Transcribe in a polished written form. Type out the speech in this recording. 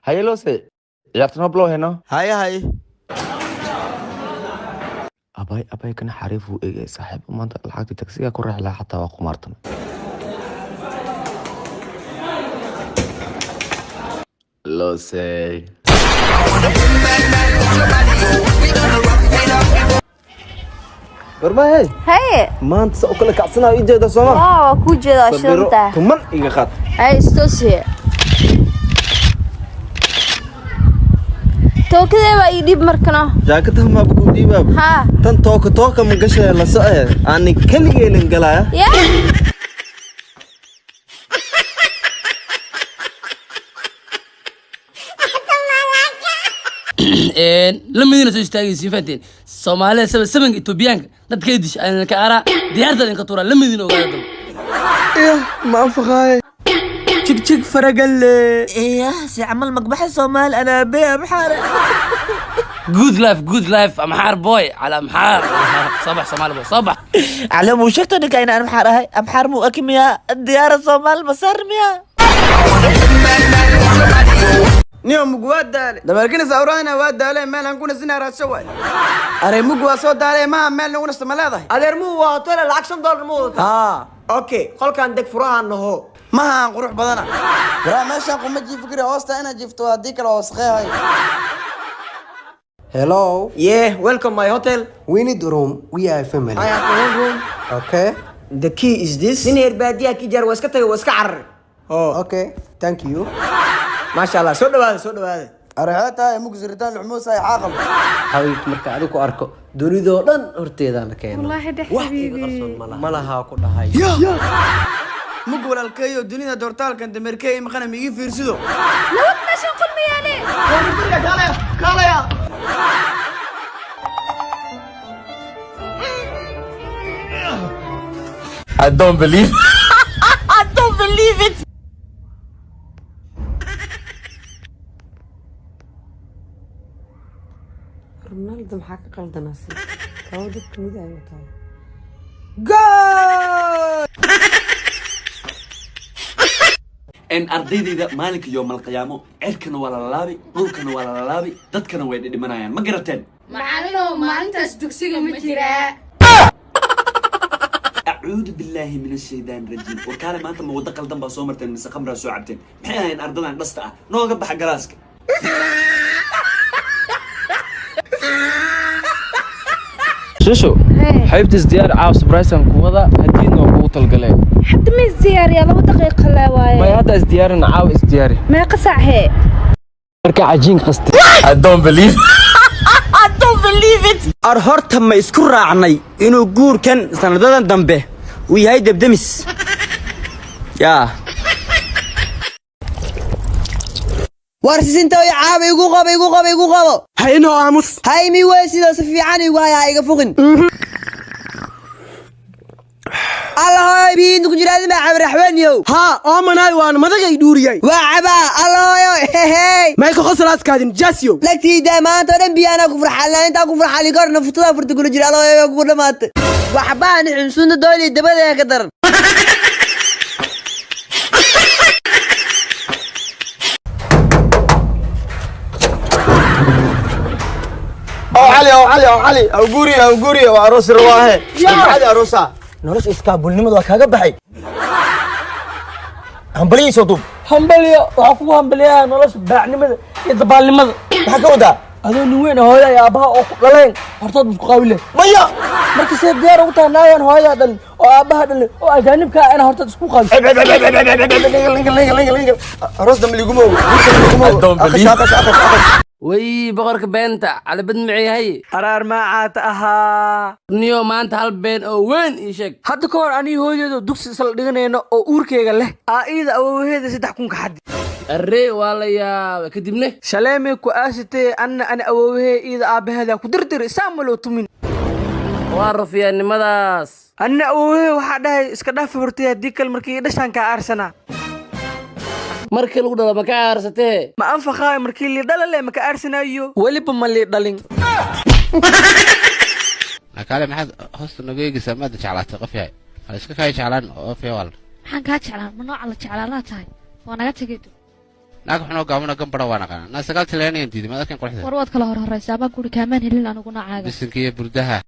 Haye loose, ciyaarta noo blow heno. Haye haye. Abay abay, kana xariif uu eegay saaxiib. Maanta lacagtii tagsiga ku raaci lahaa xataa waa qumaartan. Loose. Warmahe. Haye. Maanta sa u kala kacsanaa ii jeeda sooma? Waa kuu jeedaa. Sabiro. Shanta. Tuman iga qaad. Haye, istoosiye. Tookadee baa ii dhiib markana. Jaakadaha maaba kuu dhiibaaba. Haa. Tan tooka tooka ma gashaya, la soce, ani keligeylan galaya. Ya. Lamadiina soo istaagaysiin, fahanteen? Soomaalida saba sabanka Etoobiyaanka dadka disha aan ka araa diyaarta idinka tuuraa. Lamadiina ogaada daba. Iya, ma anfaqaaye, jig jig faragalle. إيه سي عمل مقبحة صومال أنا بيها بحارة. Good life, good life, amxaar boy على amxaar صباح Soomaali boy صباح. على مو شفت إنك أنا أمحار، هاي أمحار مو أكميا الديار الصومال مسار ميا. Niyo mug waa daale, dameerkina sawraana waa daale, meel aan ku nasinaa raadsho waay. Arey, mug waa soo daale, maha meel nagu nasto ma leedahay? Adeer, muu waa hotel lacag $5 ma wadata? Haa. Okay, qolkan deg, furahan naho. Maha aan qurux badana waraa, meeshaan kuma jiifi kari, hoosta inaad jiifto, haddii kale hoosqeehay. Hello. Yeah, welcome my hotel. We need room. We are a family. I have one room. Okay. The key is this. Nin reer baadiyaha ki jaar waa iska tagay, waa iska cararay. Oh. Okay. Thank you. Maasha Allah, soo dhawaada, soo dhawaada. Arexee tahay mug siritaan luxmuus ay xaaqal. Xabiibti, marka adigu ku arko dunidoo dhan horteedaa la keeno. Wallaahi dhex. Wax iga qarsoon xabiibi ma laha, ma lahaa ku dhahay. Mug walaalkeeyo, dunida doortaalkan dameerkeey maqana miigi fiirsido. Nabad, meeshan qol ma yaale? Kaalaya, kaalaya. I don't believe. I don't believe it. Ronaldo maxaa ka qaldanaasay? Kabo dadka mid ay wataa gool. Ardaydayda, maalinka yoomal qiyaamo cirkana waa la lalaabay, dhulkana waa la lalaabay, dadkana way dhidhimanayaan, ma garateen? Macalinow, maalintaas dugsiga ma jiraa? Acuudu billaahi min ashaytaan rajiim. Warkaale, maanta ma waddo qaldan baa soo marteen mise khamraa soo cabteen? Maxay ahayn ardadan dhasta ah? Nooga baxa galaaska. Shushu, xabiibti, isdiyaar, caaw surprise aan ku wada, hadiidna waa kugu talgalee. Hadda ma isdiyaariyaa? 2 daqiiqa laa waaye. May, hadda isdiyaarin, caaw isdiyaari. Meeqa saac hee? Marka cajiin qastay. I don't believe. I don't believe it. Ar horta ma isku raacnay inuu guurkan sanadadan dambe uu yahay debdemis yaa? War sisinta way caaba, igu qabo, igu qabo, igu qabo. Ha inoo aamus. Hay mi way sidoo si fiican igu haya, ha iga fuqin. Allah biin ku jiraad ma cabir raxwaniyow. Haa, oomanaay, waan madagay dhuuriyay. Waa cabaa allahoyo hey. Mayka qosolaaskaadin jaasiyow. Lagtiida maanta oo dhan biyaana ku farxalna, intaa ku farxali kor naftada furta kula jira, allahoyo kugu dhamaatay. Waxbaan xunsunta dooli dabada ka daran. Aw Cali, aw Cali, aw Cali, aw guri, aw guri, waa aroos rawaahe Cali aroosa. Nolosha iskaabulnimada waa kaaga baxay, hambaliyiisoo duub. Hambaliyo, waxaa kugu hambaliyaa nolosha baacnimada iyo dabaalnimada. Maxaa ka wadaa? Adoo nin weyn ah, hooyada iyo aabbaha oo ku dhaleen hortood isku qaawile. Maya. Marka see diyaar ugu tahay naagan hooyadaa dhalin oo aabbaha dhalin oo ajaanibka ah inaa hortood isku qaawiso? Aroos dambe liguma ogo. I don't believe. Way, boqorka beenta calibad maciyahay. Araar maacaata ahaa. Niyo, maanta hal been oo weyn ii sheeg. Hadda ka hor anii hooyadeedo dugsi isla dhiganayno oo uurkeyga leh aa iida awowaheeda 3000 ka xaddi. Arre, waa la yaabay, kadibne? Shaleemay ku aasitee, anna ani awowahee iida aabbaheeda ku dirdiri saa ma loo tumin. Waa rufiyaannimadaas. Anna awowahee waxaa dhahay iska dhaafi hortay, haddii kale markii dhashaan kaa aarsanaa. Markii lagu dhalo ma ka aarsatee? Ma anfaqaayo, markii lii dhalale ma ka aarsanayo, weliba ma lii dhalin. Nakaale, maxaad hoosta nooga eegaysaa? Maad jeclaatay qof yahay? Hal iska kaa jeclaan qof yahay wal. Maxaan kaa jeclaan? Ma nooca la jeclaanaa tahay? Waa naga tegay. Naag xunoo gaabano gambara waan aqaanaa. Naa 9 talyaaniyan diiday, maad arkan quruxda. War waad kala hor horraysaa baan kuri, kaamaan helin aniguna caaga. Bisinka iyo burdaha.